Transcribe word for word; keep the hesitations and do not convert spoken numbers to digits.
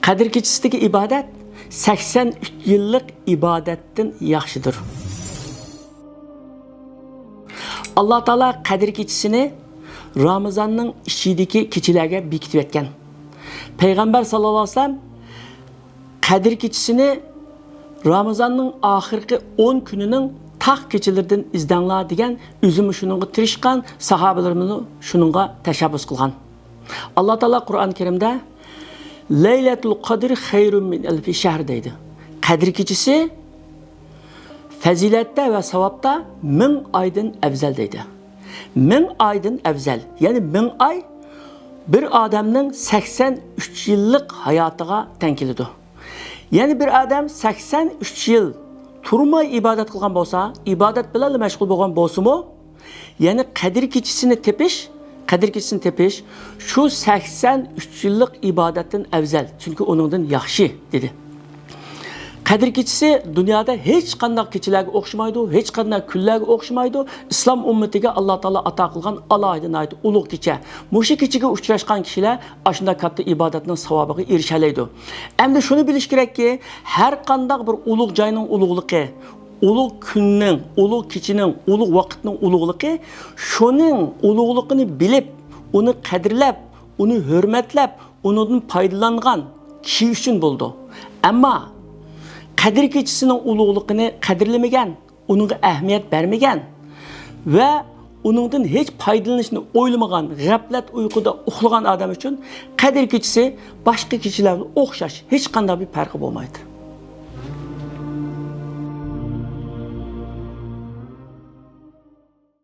قەدىر كېچىسىدىكى ئىبادەت سەكسەن ئۈچ يىللىق ئىبادەتتىن ياخشىدۇر. ئاللا تائالا قەدىر كېچىسىنى رامىزاننىڭ ئىچىدىكى كېچىلەرگە بېكىتىۋەتكەن. پەيغەمبەر ساللاللاھۇ ئەلەيھى ۋەسەللەم قەدىر كېچىسىنى رامىزاننىڭ ئاخىرقى ئون كۈنىنىڭ تاق كېچىلىرىدىن ئىزدەڭلار دېگەن، ئۆزىمۇ شۇنىڭغا تىرىشقان، ساھابىلىرىمۇ شۇنىڭغا تەشەببۇس قىلغان. ئاللا تائالا قۇرئان كەرىمدە لەيلەتۇل قەدرى خەيرۇم مىن ئەلفى شەھر دەيدۇ. قەدىر كېچىسى پەزىلەتتە ۋە ساۋابتا مىڭ ئايدىن ئەۋزەل دەيدۇ. مىڭ ئايدىن ئەۋزەل، يەنى مىڭ ئاي بىر ئادەمنىڭ سەكسەن ئۈچ يىللىق ھاياتىغا تەڭ كېلىدۇ. يەنى بىر ئادەم سەكسەن ئۈچ يىل تۇرماي ئىبادەت قىلغان بولسا، ئىبادەت بىلەنلا مەشغۇل بولغان بولسىمۇ، يەنى قەدىر كېچىسىنى تېپىش، قەدىر كېچىسىنى تېپىش شۇ سەكسەن ئۈچ يىللىق ئىبادەتتىن ئەۋزەل، چۈنكى ئۇنىڭدىن ياخشى، دېدى. قەدىر كېچىسى دۇنيادا ھېچقانداق كېچىلەرگە ئوخشىمايدۇ، ھېچقانداق كۈنلەرگە ئوخشىمايدۇ. ئىسلام ئۈممىتىگە ئاللا تائالا ئاتا قىلغان ئالاھىدە ناھايىتى ئۇلۇغ كېچە. مۇشۇ كېچىگە ئۇچراشقان كىشىلەر ئاشۇنداق كاتتا ئىبادەتنىڭ ساۋابىغا ئېرىشەلەيدۇ. ئەمدى شۇنى بىلىش كېرەككى، ھەر قانداق بىر ئۇلۇغ جاينىڭ ئۇلۇغلۇقى، ئۇلۇغ كۈننىڭ، ئۇلۇغ كېچىنىڭ، ئۇلۇغ ۋاقىتنىڭ ئۇلۇغلۇقى، شۇنىڭ ئۇلۇغلۇقىنى بىلىپ، ئۇنى قەدىرلەپ، ئۇنى ھۆرمەتلەپ، ئۇنىڭدىن پايدىلانغان كىشى ئۈچۈن بولىدۇ. ئەمما قەدىر كېچىسىنىڭ ئۇلۇغلۇقىنى قەدىرلىمىگەن، ئۇنىڭغا ئەھمىيەت بەرمىگەن ۋە ئۇنىڭدىن ھېچ پايدىلىنىشنى ئويلىمىغان، غەپلەت ئۇيقۇدا ئۇخلىغان ئادەم ئۈچۈن قەدىر كېچىسى باشقا كېچىلەر بىلەن ئوخشاش، ھېچقانداق بىر پەرقى بولمايدۇ.